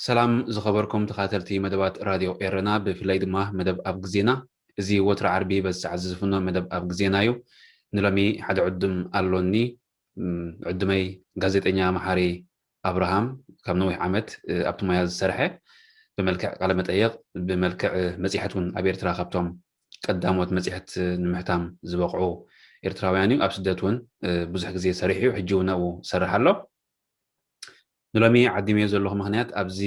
ሰላም ዝኸበርኩም ተኻተልቲ መደባት ራድዮ ኤረና፣ ብፍላይ ድማ መደብ ኣብ ግዜና። እዚ ወትሮ ዓርቢ በዚ ሰዓት ዝፍኖ መደብ ኣብ ግዜና እዩ። ንሎሚ ሓደ ዕዱም ኣሎኒ። እም፣ ዕዱመይ ጋዜጠኛ መሓሪ ኣብርሃም፣ ካብ ነዊሕ ዓመት፣ እ፣ ኣብቲ ሞያ ዝሰርሐ፣ ብመልክዕ ቃለ መጠየቕ፣ ብመልክዕ፣ እ፣ መጽሔት እውን ኣብ ኤርትራ ካብቶም ቀዳሞት መጽሔት፣ እ፣ ንምሕታም ዝበቕዑ ኤርትራውያን እዩ። ኣብ ስደት እውን፣ እ፣ ብዙሕ ግዜ ሰሪሑ እዩ። ሕጂ እውን ኣብኡ ዝሰርሕ ኣሎ። ንሎሚ ዓዲመዮ ዘለኹ ምኽንያት፣ ኣብዚ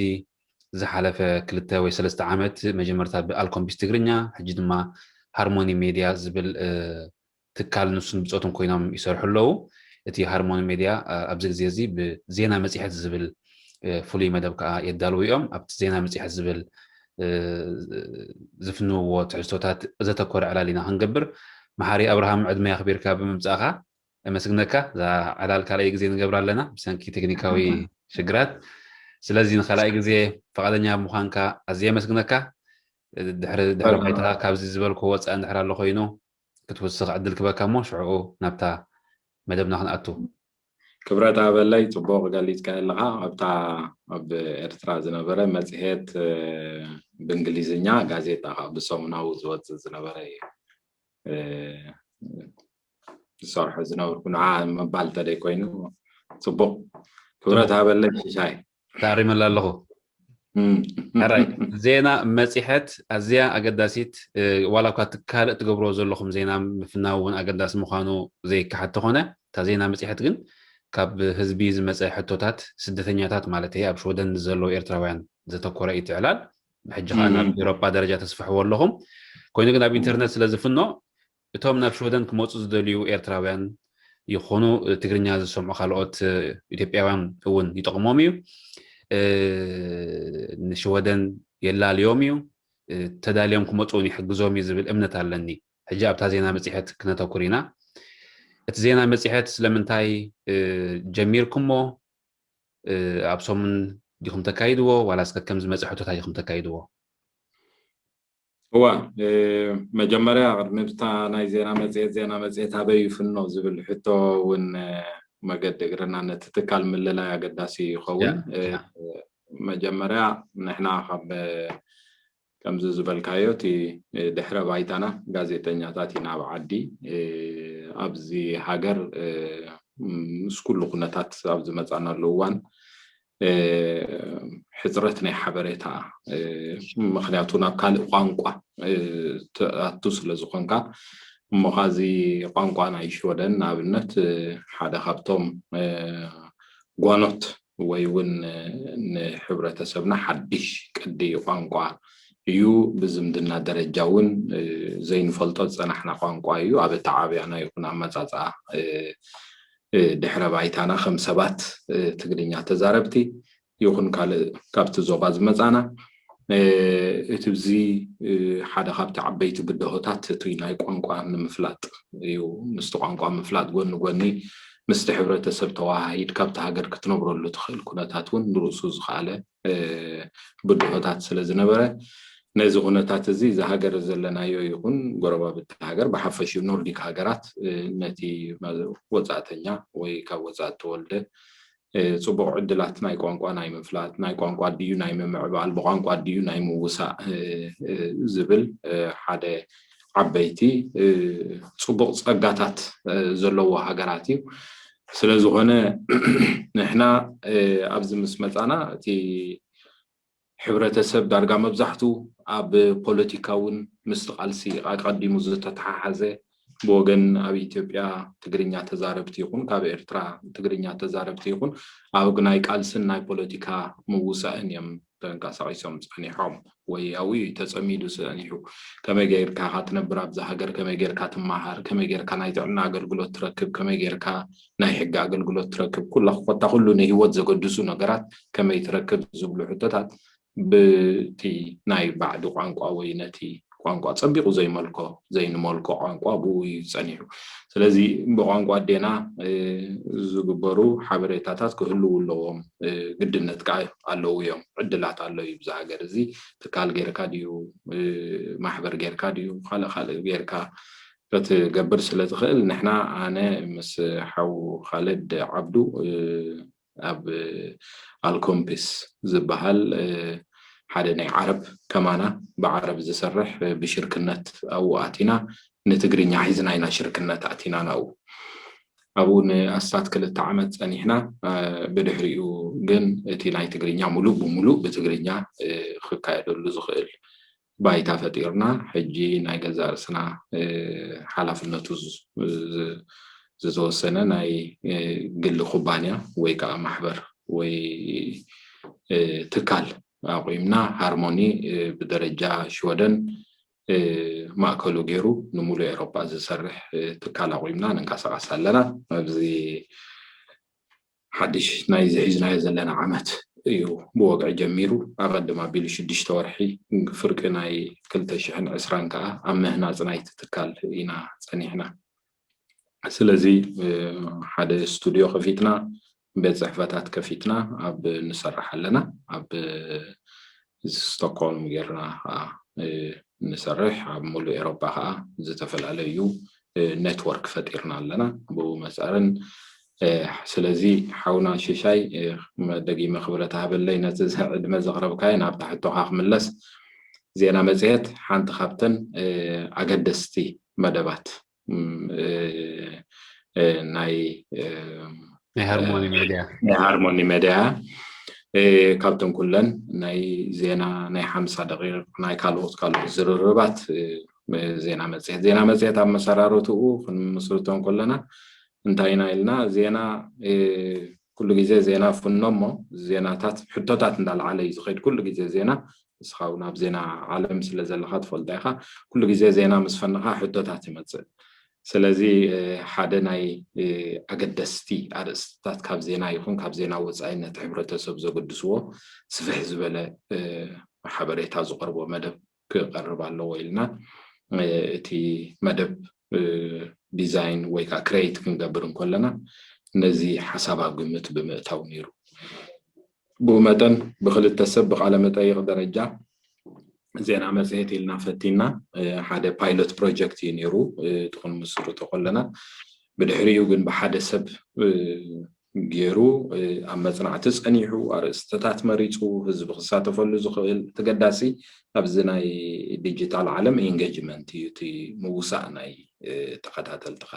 ዝሓለፈ ክልተ ወይ ሰለስተ ዓመት፣ መጀመርታ ብኣልኮምቢስ ትግርኛ፣ ሕጂ ድማ ሃርሞኒ ሜድያ ዝብል፣ እ፣ ትካል ንሱን ብጾቱን ኮይኖም ይሰርሑ ኣለዉ። እቲ ሃርሞኒ ሜድያ፣ እ፣ ኣብዚ ግዜ እዚ ብዜና መጽሔት ዝብል፣ እ፣ ፍሉይ መደብ ከኣ የዳልዉ እዮም። ኣብቲ ዜና መጽሔት ዝብል፣ እ፣ ዝፍንውዎ ትሕዝቶታት ዘተኮረ ዕላል ኢና ክንገብር። መሓሪ ኣብርሃም፣ ዕድመ ኣኽቢርካ ብምምጻእካ፣ የመስግነካ። እዛ ዕላል ካልኣይ ግዜ ንገብራ ኣለና ብሰንኪ ቴክኒካዊ ሽግራት። ስለዚ ንኻልኣይ ግዜ ፈቓደኛ ምዃንካ ኣዝየ የመስግነካ። ድሕሪ፣ ድሕሪ ባይታ ካብዚ ዝበልኩ ወፃእ እንድሕር ኣሎ ኮይኑ ክትውስኽ ዕድል ክበካ እሞ ሽዕኡ ናብታ መደብና ክንኣቱ። ክብረት ሃበለይ፣ ጽቡቕ ገሊጽካ ኣለኻ። ኣብታ ኣብ ኤርትራ ዝነበረ መጽሔት፣ እ፣ ብእንግሊዝኛ፣ ጋዜጣ ከዓ ብሰሙናዊ ዝወጽእ ዝነበረ እዩ። እ፣ ዝሰርሖ ዝነበርኩ ንዓ ምባል እንተደይ ኮይኑ፣ ጽቡቕ። ክብረት ሃበለይ ሽሻይ። ተኣሪመላ ኣለኹ። እም። ሕራይ፣ ዜና መጽሔት ኣዝያ ኣገዳሲት፣ እ፣ ዋላ እኳ እቲ ካልእ ትገብርዎ ዘለኹም ዜና ምፍናው እውን ኣገዳሲ ምዃኑ ዘይከሓድ ተኾነ፣ እታ ዜና መጽሔት ግን ካብ ህዝቢ ዝመጸ ሕቶታት፣ ስደተኛታት ማለት እየ፣ ኣብ ሽወደን ንዘለዉ ኤርትራውያን ዘተኮረ እዩ እቲ ዕላል። ብሕጂ ኸኣ ናብ እም። ኤውሮጳ ደረጃ ተስፍሕዎ ኣለኹም። ኮይኑ ግን ኣብ ኢንተርነት ስለ ዝፍኖ፣ እቶም ናብ ሽወደን ክመጹ ዝደልዩ ኤርትራውያን ይኹኑ፣ እ፣ ትግርኛ ዝሰምዑ ካልኦት፣ እ፣ ኢትዮጵያውያን እውን ይጠቕሞም እዩ። እ፣ ንሽወደን የላልዮም እዩ። እ፣ ተዳልዮም ክመጹ እውን ይሕግዞም እዩ ዝብል እምነት ኣለኒ። ሕጂ ኣብታ ዜና መጽሔት ክነተኩር ኢና። እቲ ዜና መጽሔት ስለምንታይ፣ እ፣ ጀሚርኩሞ? እ፣ ኣብ ሰሙን ዲኹም ተካይድዎ ዋላስ ከከም ዝመጽእ ሕቶታት ኢኹም ተካይድዎ? እዋ፣ እ፣ መጀመርያ ቅድሚ ብታ ናይ ዜና መጽሔት፣ ዜና መጽሔት ኣበይ ይፍኖ ዝብል ሕቶ እውን፣ እ፣ መገዲ እግርና ነቲ ትካል ምልላይ ኣገዳሲ ይኸውን። ያ፣ እ፣ ያ። መጀመርያ ንሕና ካብ፣ እ፣ ከምዚ ዝበልካዮ እቲ፣ እ፣ ድሕረ ባይታና ጋዜጠኛታት ኢና ኣብ ዓዲ፣ እ፣ ኣብዚ ሃገር፣ እ፣ ምስ ኩሉ ኩነታት ኣብ ዝመጻናሉ እዋን፣ እ፣ ሕጽረት ናይ ሓበሬታ፣ እ፣ ምኽንያቱ ናብ ካልእ ቋንቋ፣ እ፣ ትኣቱ ስለ ዝኾንካ፣ እሞ ኻዚ ቋንቋ ናይ ሽወደን ንኣብነት፣ እ፣ ሓደ ካብቶም፣ እ፣ ጓኖት ወይ እውን፣ እ፣ ንሕብረተሰብና ሓድሽ ቅዲ ቋንቋ እዩ። ብዝምድና ደረጃ እውን፣ እ፣ ዘይንፈልጦ ዝጸናሕና ቋንቋ እዩ። ኣብ ኣተዓብያና ይኹን ኣመጻጽኣ፣ እ፣ እ፣ ድሕረ ባይታና ከም ሰባት፣ እ፣ ትግርኛ ተዛረብቲ ይኹን ካልእ ካብቲ ዞባ ዝመጻና፣ እ፣ እቲ ብዚ፣ እ፣ ሓደ ካብቲ ዓበይቲ ብድሆታት እቲ ናይ ቋንቋ ንምፍላጥ እዩ። ምስቲ ቋንቋ ምፍላጥ ጎኒ ጎኒ ምስቲ ሕብረተሰብ ተወሃሂድ ካብቲ ሃገር ክትነብረሉ ትኽእል ኩነታት እውን ንርእሱ ዝኸኣለ፣ እ፣ ብድሆታት ስለ ዝነበረ፣ ነዚ ኩነታት እዚ፣ እዚ ሃገር ዘለናዮ ይኹን ጎረባብቲ ሃገር፣ ብሓፈሽኡ ኖርዲክ ሃገራት፣ እ፣ ነቲ መ-፣ ወጻእተኛ ወይ ካብ ወጻኢ እተወልደ፣ እ፣ ጽቡቕ ዕድላት ናይ ቋንቋ ናይ ምፍላጥ፣ ናይ ቋንቋ ድዩ ናይ ምምዕባል፣ ብቋንቋ ድዩ ናይ ምውሳእ፣ እ፣ እ፣ ዝብል፣ እ፣ ሓደ ዓበይቲ፣ እ፣ ጽቡቕ ጸጋታት፣ እ፣ ዘለዎ ሃገራት እዩ። ስለ ዝኾነ ንሕና፣ እ፣ ኣብዚ ምስ መጻና እቲ ሕብረተሰብ ዳርጋ መብዛሕቱ ኣብ ፖለቲካ እውን ምስቲ ቃልሲ ኣቀዲሙ ዝተተሓሓዘ ብወገን ኣብ ኢትዮጵያ ትግርኛ ተዛረብቲ ይኹን ካብ ኤርትራ ትግርኛ ተዛረብቲ ይኹን ኣብ ናይ ቃልስን ናይ ፖለቲካ ምውሳእን እዮም ተንቀሳቒሶም ጸኒሖም ወይ ኣብኡ እዩ ተጸሚዱ ጸኒሑ። ከመይ ጌርካ ኢኻ ትነብር ኣብዛ ሃገር፣ ከመይ ጌርካ ትመሃር፣ ከመይ ጌርካ ናይ ጥዕና ኣገልግሎት ትረክብ፣ ከመይ ጌርካ ናይ ሕጊ ኣገልግሎት ትረክብ፣ ኩላ ኮታ ኩሉ ንህይወት ዘገድሱ ነገራት ከመይ ትረክብ ዝብሉ ሕቶታት ብቲ ናይ ባዕዲ ቋንቋ ወይ ነቲ ቋንቋ ጸቢቑ ዘይመልኮ ዘይንመልኮ ቋንቋ ብኡ እዩ ጸኒሑ። ስለዚ ብቋንቋ ኣዴና ዝግበሩ ሓበሬታታት ክህልዉ ኣለዎም፣ ግድነት ከዓ ኣለዉ እዮም። ዕድላት ኣሎ እዩ ብዚ ሃገር እዚ። ትካል ጌርካ ድዩ፣ ማሕበር ጌርካ ድዩ፣ ካልእ ካልእ ጌርካ ክትገብር ስለ ዝኽእል ንሕና ኣነ ምስ ሓው ካልድ ዓብዱ ኣብ ኣልኮምፒስ ዝበሃል ሓደ ናይ ዓረብ ከማና ብዓረብ ዝሰርሕ ብሽርክነት ኣብኡ ኣቲና ንትግርኛ ሒዝና ኢና ሽርክነት ኣቲና ናብኡ። ኣብኡ ንኣስታት ክልተ ዓመት ጸኒሕና። ብድሕሪኡ ግን እቲ ናይ ትግርኛ ሙሉእ ብሙሉእ ብትግርኛ ክካየደሉ ዝኽእል ባይታ ፈጢርና። ሕጂ ናይ ገዛእ ርእስና ሓላፍነቱ ዝተወሰነ ናይ ግሊ ኩባንያ ወይ ከዓ ማሕበር ወይ ትካል ኣቑምና። ሃርሞኒ ብደረጃ ሽወደን ማእከሉ ገይሩ ንሙሉእ ኤውሮጳ ዝሰርሕ ትካል ኣቑምና ንንቀሳቐስ ኣለና። ኣብዚ ሓድሽ ናይ ዝሒዝናዮ ዘለና ዓመት እዩ ብወግዒ ጀሚሩ። ኣቐድም ኣቢሉ ሽዱሽተ ወርሒ ፍርቂ ናይ ክልተ ሽሕን ዕስራን ከዓ ኣብ ምህናፅ ናይቲ ትካል ኢና ጸኒሕና። ስለዚ ሓደ ስቱድዮ ከፊትና፣ ቤት ጽሕፈታት ከፊትና ኣብ ንሰርሕ ኣለና። ኣብ ስቶክሆልም ጌርና ከዓ ንሰርሕ፣ ኣብ ሙሉእ ኤሮፓ ከዓ ዝተፈላለዩ ኔትወርክ ፈጢርና ኣለና። ብኡ መጻርን ስለዚ ሓውና ሽሻይ ደጊመ ክብረት ሃበለይ ነቲ ዕድመ ዘቕረብካዮ። ናብታ ሕቶኻ ክምለስ፣ ዜና መጽሔት ሓንቲ ካብተን ኣገደስቲ መደባት ናይ ናይ ሃርሞኒ ሜድያ ናይ ሃርሞኒ ሜድያ ካብተን ኩለን ናይ ዜና ናይ ሓምሳ ደቂቕ ናይ ካልኦት ካልኦት ዝርርባት ዜና መፅሄት ዜና መፅሄት ኣመሰራርትኡ ክንምስርቶ እንከለና እንታይ ኢና ኢልና ዜና ኩሉ ግዜ ዜና ፍኖ እሞ ዜናታት ሕቶታት እንዳለዓለ እዩ ዝኸይድ። ኩሉ ግዜ ዜና ንስኻ እውን ኣብ ዜና ዓለም ስለ ዘለኻ ትፈልጦ ኢኻ። ኩሉ ግዜ ዜና ምስ ፈነኻ ሕቶታት ይመፅእ። ስለዚ ሓደ ናይ ኣገደስቲ ኣርእስትታት ካብ ዜና ይኹን ካብ ዜና ወፃኢ ነቲ ሕብረተሰብ ዘገድስዎ ስፍሕ ዝበለ ሓበሬታ ዝቐርቦ መደብ ክቐርብ ኣለዎ ኢልና እቲ መደብ ዲዛይን ወይ ከዓ ክሬት ክንገብር እንከለና ነዚ ሓሳብ ኣብ ግምት ብምእታው ነይሩ። ብኡ መጠን ብክልተ ሰብ ብቃለ መጠይቕ ደረጃ ዜና መፅሄት ኢልና ፈቲና ሓደ ፓይሎት ፕሮጀክት እዩ ነይሩ እቲ ክንምስርቶ ከለና። ብድሕሪኡ ግን ብሓደ ሰብ ገይሩ ኣብ መፅናዕቲ ፀኒሑ ኣርእስትታት መሪፁ ህዝቢ ክሳተፈሉ ዝኽእል ተገዳሲ ኣብዚ ናይ ዲጂታል ዓለም ኢንጌጅመንት እዩ እቲ ምውሳእ ናይ ተኸታተልትኻ።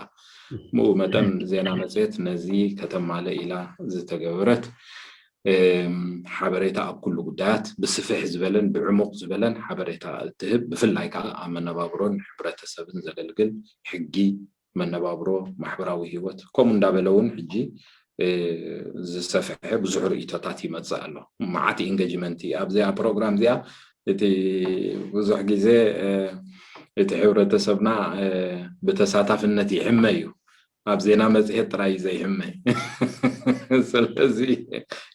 ምኡ መጠን ዜና መፅሄት ነዚ ከተማለ ኢላ ዝተገበረት ሓበሬታ ኣብ ኩሉ ጉዳያት ብስፍሕ ዝበለን ብዕሙቕ ዝበለን ሓበሬታ እትህብ ብፍላይ ከዓ ኣብ መነባብሮን ሕብረተሰብን ዘገልግል ሕጊ መነባብሮ ማሕበራዊ ህይወት ከምኡ እንዳበለ እውን ሕጂ ዝሰፍሐ ብዙሕ ርእቶታት ይመፅእ ኣሎ። መዓት ኢንጌጅመንት ኣብዚኣ ፕሮግራም እዚኣ እቲ ብዙሕ ግዜ እቲ ሕብረተሰብና ብተሳታፍነት ይሕመ እዩ። ኣብ ዜና መፅሄት ጥራይ ዘይሕመ ስለዚ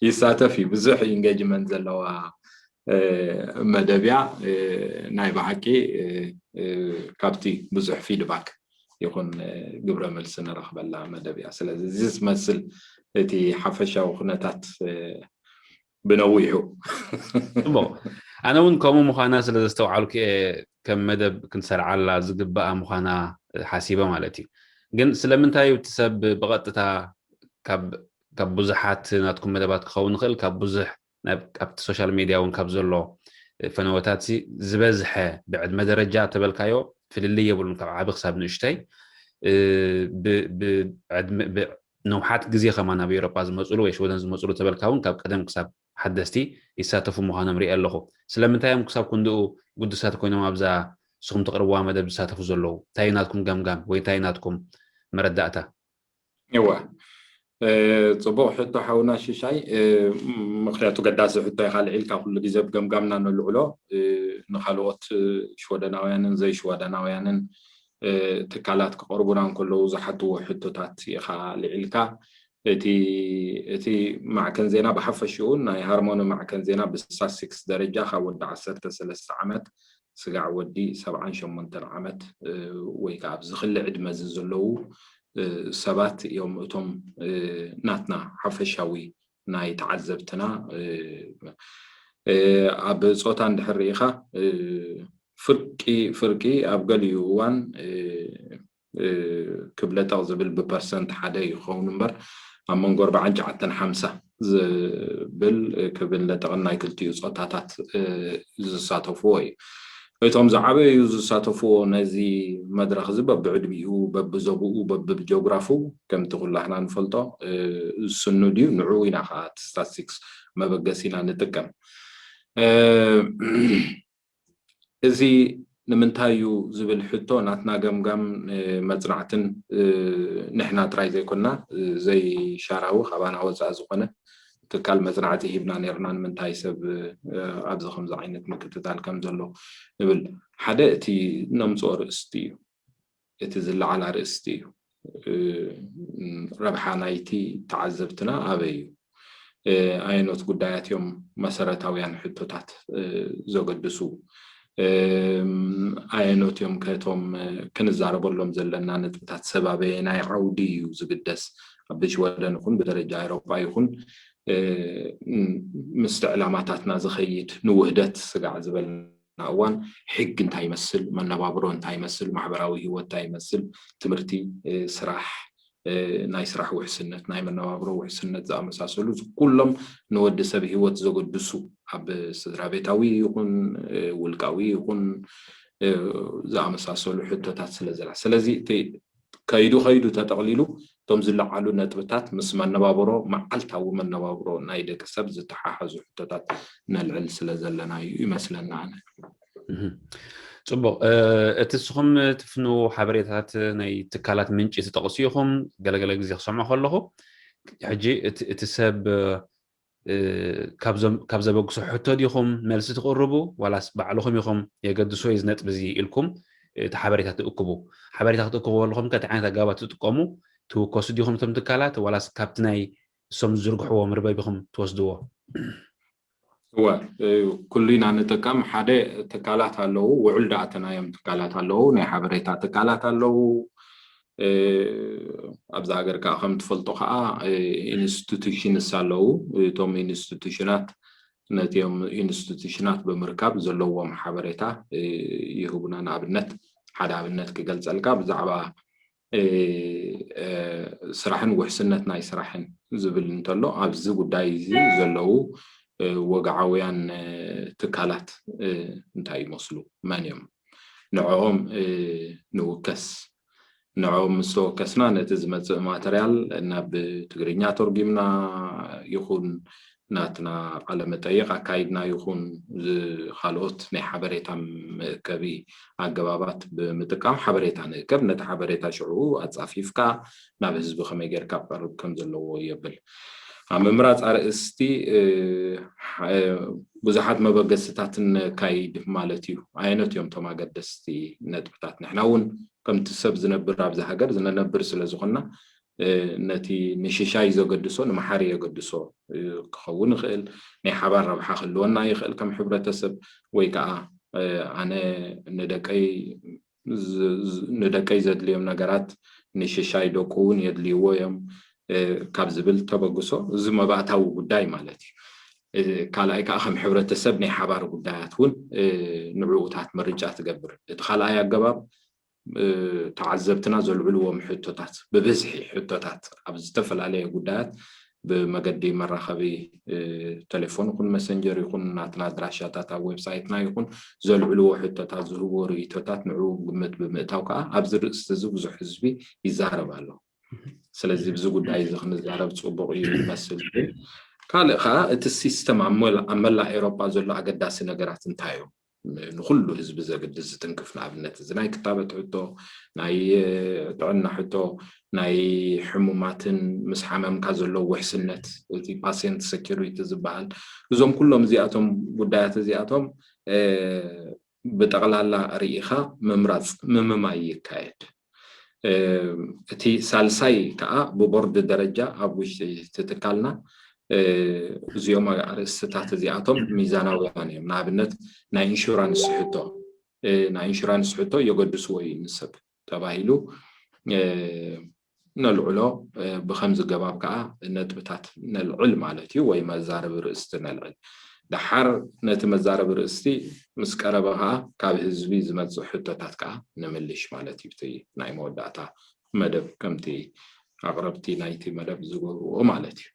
ይሳተፍ እዩ። ብዙሕ ኢንጌጅመንት ዘለዋ መደብያ ናይ ብሓቂ ካብቲ ብዙሕ ፊድባክ ይኹን ግብረ መልሲ ንረኽበላ መደብ እያ። ስለዚ እዚ ዝመስል እቲ ሓፈሻዊ ኩነታት ብነዊሑ ጽቡቕ። ኣነ እውን ከምኡ ምዃና ስለ ዘስተውዓልኩ እየ ከም መደብ ክንሰርዓላ ዝግባኣ ምዃና ሓሲበ ማለት እዩ። ግን ስለምንታይ እዩ እቲ ሰብ ብቐጥታ ካብ ብዙሓት ናትኩም መደባት ክኸውን ይኽእል ካብ ብዙሕ ኣብቲ ሶሻል ሜድያ እውን ካብ ዘሎ ፈነወታት ዝበዝሐ ብዕድመ ደረጃ ተበልካዮ ፍልልይ የብሉን ካብ ዓቢ ክሳብ ንእሽተይ ነውሓት ግዜ ከማ ናብ ኤሮጳ ዝመፅሉ ወይ ሽወደን ዝመፅሉ ተበልካ እውን ካብ ቀደም ክሳብ ሓደስቲ ይሳተፉ ምዃኖም ሪአ ኣለኹ። ስለምንታይ እዮም ክሳብ ክንድኡ ግዱሳት ኮይኖም ኣብዛ ንስኹም ትቕርብዋ መደብ ዝሳተፉ ዘለዉ? እንታይ ናትኩም ገምጋም ወይ እንታይ ናትኩም መረዳእታ? እወ ጽቡቕ ሕቶ ሓውና ሽሻይ። ምክንያቱ ገዳሲ ሕቶ ኢኻ ልዒልካ። ኩሉ ግዜ ኣብ ገምጋምና ነልዕሎ ንካልኦት ሽወደናውያንን ዘይሽወደናውያንን ትካላት ክቐርቡና እንከለዉ ዝሓትዎ ሕቶታት ኢኻ ልዒልካ። እቲ እቲ ማዕከን ዜና ብሓፈሽኡ ናይ ሃርሞኒ ማዕከን ዜና ብስታትስቲክስ ደረጃ ካብ ወዲ ዓሰርተ ሰለስተ ዓመት ስጋዕ ወዲ ሰብዓን ሸሞንተን ዓመት ወይ ከዓ ኣብዚ ክሊ ዕድመ እዚ ዘለዉ ሰባት እዮም እቶም ናትና ሓፈሻዊ ናይ ተዓዘብትና። ኣብ ፆታ እንድሕር ርኢኻ ፍርቂ ፍርቂ ኣብ ገሊኡ እዋን ክብለጠቕ ዝብል ብፐርሰንት ሓደ ይኸውን እምበር ኣብ መንጎ ኣርባዓን ትሽዓተን ሓምሳ ዝብል ክብለጠቕን ናይ ክልቲኡ ፆታታት ዝሳተፍዎ እዩ። እቶም ዝዓበዩ ዝሳተፍዎ ነዚ መድረኽ እዚ በብዕድሚኡ፣ በብዞብኡ፣ በብጀግራፉ ከምቲ ኩላህና ንፈልጦ ዝስኑ ድዩ ንዑ ኢና ከዓ እቲ ስታትስቲክስ መበገሲና ንጥቀም። እዚ ንምንታይ እዩ ዝብል ሕቶ ናትና ገምጋም መፅናዕትን ንሕና ጥራይ ዘይኮና ዘይሻራዊ ካባና ወፃኢ ዝኾነ ትካል መፅናዕቲ ሂብና ነርና ንምንታይ ሰብ ኣብዚ ከምዚ ዓይነት ምክትታል ከም ዘሎ ንብል። ሓደ እቲ ነምፅኦ ርእስቲ እዩ። እቲ ዝለዓል ኣርእስቲ እዩ። ረብሓ ናይቲ ተዓዘብትና ኣበይ እዩ? ኣየኖት ጉዳያት እዮም መሰረታውያን ሕቶታት ዘገድሱ? ኣየኖት እዮም ከቶም ክንዛረበሎም ዘለና ነጥብታት ሰብ ኣበየናይ ዓውዲ እዩ ዝግደስ? ኣብ ሽወደን ይኹን ብደረጃ ኤውሮጳ ይኹን ምስቲ ዕላማታትና ዝኸይድ ንውህደት ስጋዕ ዝበልና እዋን ሕጊ እንታይ ይመስል፣ መነባብሮ እንታይ ይመስል፣ ማሕበራዊ ህይወት እንታይ ይመስል፣ ትምህርቲ፣ ስራሕ፣ ናይ ስራሕ ውሕስነት፣ ናይ መነባብሮ ውሕስነት ዝኣመሳሰሉ ኩሎም ንወዲ ሰብ ህይወት ዘገድሱ ኣብ ስድራ ቤታዊ ይኹን ውልቃዊ ይኹን ዝኣመሳሰሉ ሕቶታት ስለ ዘላ ስለዚ ከይዱ ከይዱ ተጠቕሊሉ እቶም ዝለዓሉ ነጥብታት ምስ መነባብሮ መዓልታዊ መነባብሮ ናይ ደቂ ሰብ ዝተሓሓዙ ሕቶታት ነልዕል ስለ ዘለና እዩ ይመስለና ኣነ። ጽቡቕ። እቲ ንስኹም ትፍንዉ ሓበሬታታት ናይ ትካላት ምንጪ ትጠቕሱ ኢኹም። ገለገለ ግዜ ክሰምዖ ከለኹ ሕጂ እቲ ሰብ ካብ ዘበግሶ ሕቶ ዲኹም መልሲ ትቕርቡ ዋላስ ባዕልኹም ኢኹም የገድሶ እዚ ነጥቢ እዚ ኢልኩም እቲ ሓበሬታ ትእክቡ? ሓበሬታ ክትእክቡ ከለኹም ከ እንታይ ዓይነት ኣገባባት ትጥቀሙ? ትውከሱ ዲኹም እቶም ትካላት ዋላስ ካብቲ ናይ እሶም ዝዝርግሕዎ መርበብ ኢኹም ትወስድዎ? እወ ኩሉ ኢና ንጥቀም። ሓደ ትካላት ኣለዉ፣ ውዕል ዝኣተናዮም ትካላት ኣለዉ፣ ናይ ሓበሬታ ትካላት ኣለዉ። ኣብዚ ሃገር ከዓ ከም ትፈልጦ ከዓ ኢንስቲቱሽንስ ኣለዉ። እቶም ኢንስቲቱሽናት ነቲኦም ኢንስቲቱሽናት ብምርካብ ዘለዎም ሓበሬታ ይህቡና። ንኣብነት ሓደ ኣብነት ክገልፀልካ ብዛዕባ ስራሕን ውሕስነት ናይ ስራሕን ዝብል እንተሎ ኣብዚ ጉዳይ እዚ ዘለዉ ወግዓውያን ትካላት እንታይ ይመስሉ? መን እዮም? ንዕኦም ንውከስ። ንዕኦም ምስ ተወከስና ነቲ ዝመፅእ ማተርያል ናብ ትግርኛ ተርጒምና ይኹን ናትና ቃለ መጠይቕ ኣካይድና ይኹን ካልኦት ናይ ሓበሬታ መእከቢ ኣገባባት ብምጥቃም ሓበሬታ ንእከብ። ነቲ ሓበሬታ ሽዑ ኣፃፊፍካ ናብ ህዝቢ ከመይ ጌርካ ክቐርብ ከም ዘለዎ የብል። ኣብ ምምራፅ ኣርእስቲ ብዙሓት መበገስታት ነካይድ ማለት እዩ። ኣየኖት እዮም እቶም ኣገደስቲ ነጥብታት? ንሕና እውን ከምቲ ሰብ ዝነብር ኣብዚ ሃገር ዝነነብር ስለ ዝኾንና ነቲ ንሽሻይ ዘገድሶ ንመሓሪ የገድሶ ክኸውን ይኽእል። ናይ ሓባር ረብሓ ክህልወና ይኽእል ከም ሕብረተሰብ ወይ ከዓ ኣነ ንደቀይ ንደቀይ ዘድልዮም ነገራት ንሽሻይ ደቁ እውን የድልይዎ እዮም ካብ ዝብል ተበግሶ እዚ መባእታዊ ጉዳይ ማለት እዩ። ካልኣይ ከዓ ከም ሕብረተሰብ ናይ ሓባር ጉዳያት እውን ንዕኡታት ምርጫ ትገብር። እቲ ካልኣይ ኣገባብ ተዓዘብትና ዘልዕልዎም ሕቶታት ብብዝሒ ሕቶታት ኣብ ዝተፈላለየ ጉዳያት ብመገዲ መራኸቢ ቴሌፎን ይኹን መሰንጀር ይኹን ናትና ኣድራሻታት ኣብ ዌብሳይትና ይኹን ዘልዕልዎ ሕቶታት ዝህብዎ ርእይቶታት ንዕኡ ግምት ብምእታው ከዓ ኣብዚ ርእስቲ እዚ ብዙሕ ህዝቢ ይዛረብ ኣሎ። ስለዚ ብዚ ጉዳይ እዚ ክንዛረብ ፅቡቕ እዩ ይመስል። ካልእ ከዓ እቲ ሲስተም ኣብ መላእ ኤሮጳ ዘሎ ኣገዳሲ ነገራት እንታይ እዮም? ንኩሉ ህዝቢ ዘግድስ ዝትንክፍ፣ ንኣብነት እዚ ናይ ክታበት ሕቶ፣ ናይ ጥዕና ሕቶ፣ ናይ ሕሙማትን ምስ ሓመምካ ዘሎ ውሕስነት፣ እቲ ፓሲየንት ሴኩሪቲ ዝበሃል፣ እዞም ኩሎም እዚኣቶም ጉዳያት እዚኣቶም ብጠቕላላ ርኢኻ ምምራፅ ምምማይ ይካየድ። እቲ ሳልሳይ ከዓ ብቦርድ ደረጃ ኣብ ውሽጢ ትትካልና እዚኦም ኣርእስትታት እዚኣቶም ሚዛናውያን እዮም። ንኣብነት ናይ ኢንሹራንስ ሕቶ፣ ናይ ኢንሹራንስ ሕቶ የገድስዎ እዩ ንሰብ ተባሂሉ ነልዕሎ፣ ብኸምዚ ገባብ ከዓ ነጥብታት ነልዕል ማለት እዩ፣ ወይ መዛረቢ ርእስቲ ነልዕል። ደሓር ነቲ መዛረቢ ርእስቲ ምስ ቀረበ ከዓ ካብ ህዝቢ ዝመፅእ ሕቶታት ከዓ ንምልሽ ማለት እዩ። እቲ ናይ መወዳእታ መደብ ከምቲ ኣቕረብቲ ናይቲ መደብ ዝገብርዎ ማለት እዩ።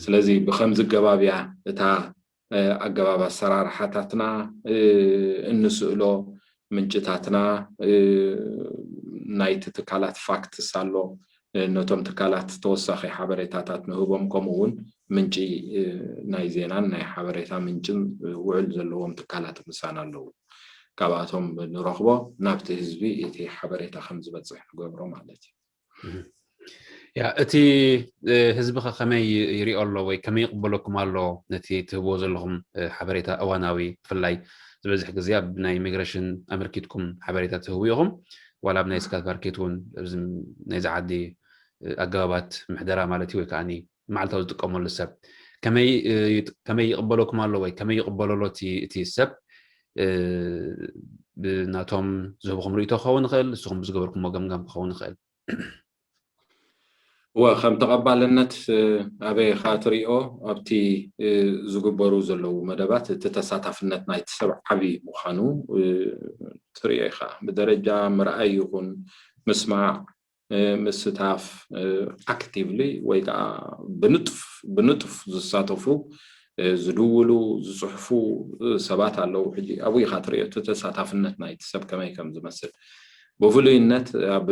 ስለዚ ብኸምዚ ገባብ እያ እታ ኣገባብ ኣሰራርሓታትና እንስእሎ፣ ምንጭታትና፣ ናይቲ ትካላት ፋክትስ ኣሎ፣ ነቶም ትካላት ተወሳኺ ሓበሬታታት ንህቦም፣ ከምኡ እውን ምንጪ ናይ ዜናን ናይ ሓበሬታ ምንጭን ውዕል ዘለዎም ትካላት ምሳና ኣለዉ። ካብኣቶም ንረኽቦ ናብቲ ህዝቢ እቲ ሓበሬታ ከም ዝበፅሕ ንገብሮ ማለት እዩ። ያ እቲ ህዝቢ ከ ከመይ ይሪኦ ኣሎ ወይ ከመይ ይቕበለኩም ኣሎ? ነቲ ትህብዎ ዘለኹም ሓበሬታ እዋናዊ፣ ብፍላይ ዝበዝሕ ግዜ ኣብ ናይ ኢሚግሬሽን ኣመልኪትኩም ሓበሬታ ትህቡ ኢኹም። ዋላ ኣብ ናይ ስካት ማርኬት እውን ናይዚ ዓዲ ኣገባባት ምሕደራ ማለት እዩ፣ ወይ ከዓ መዓልታዊ ዝጥቀመሉ ሰብ ከመይ ይቕበለኩም ኣሎ ወይ ከመይ ይቕበለሎ እቲ ሰብ? ብናቶም ዝህብኹም ርእቶ ክኸውን ይኽእል፣ ንስኹም ብዝገበርኩሞ ገምጋም ክኸውን ይኽእል። እወ፣ ከም ተቐባልነት ኣበይ ኢኻ ትሪኦ? ኣብቲ ዝግበሩ ዘለዉ መደባት እቲ ተሳታፍነት ናይቲ ሰብ ዓብዪ ምዃኑ ትሪኦ ኢኻ። ብደረጃ ምርኣይ ይኹን ምስማዕ፣ ምስታፍ፣ ኣክቲቭሊ ወይ ከዓ ብንጡፍ ብንጡፍ ዝሳተፉ ዝድውሉ ዝፅሕፉ ሰባት ኣለዉ። ሕጂ ኣብኡ ኢኻ ትሪኦ እቲ ተሳታፍነት ናይቲ ሰብ ከመይ ከም ዝመስል። ብፍሉይነት ኣብ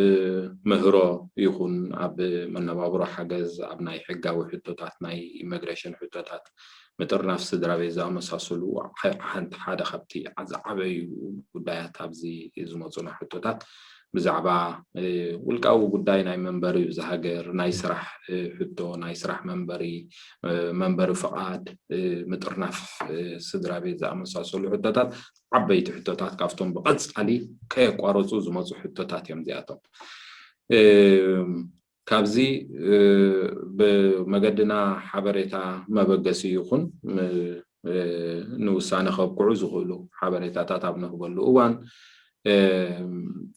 ምህሮ ይኹን ኣብ መነባብሮ ሓገዝ፣ ኣብ ናይ ሕጋዊ ሕቶታት፣ ናይ ኢሚግሬሽን ሕቶታት፣ ምጥርናፍ ስድራ ቤት ዝኣመሳሰሉ ሓንቲ ሓደ ካብቲ ዝዓበዩ ጉዳያት ኣብዚ ዝመፁና ሕቶታት ብዛዕባ ውልቃዊ ጉዳይ ናይ መንበሪ ብዝሃገር፣ ናይ ስራሕ ሕቶ፣ ናይ ስራሕ መንበሪ፣ መንበሪ ፍቓድ፣ ምጥርናፍ ስድራ ቤት ዝኣመሳሰሉ ሕቶታት ዓበይቲ ሕቶታት ካብቶም ብቐፃሊ ከየቋረፁ ዝመፁ ሕቶታት እዮም እዚኣቶም። ካብዚ ብመገድና ሓበሬታ መበገሲ ይኹን ንውሳነ ከብቅዑ ዝኽእሉ ሓበሬታታት ኣብ ንህበሉ እዋን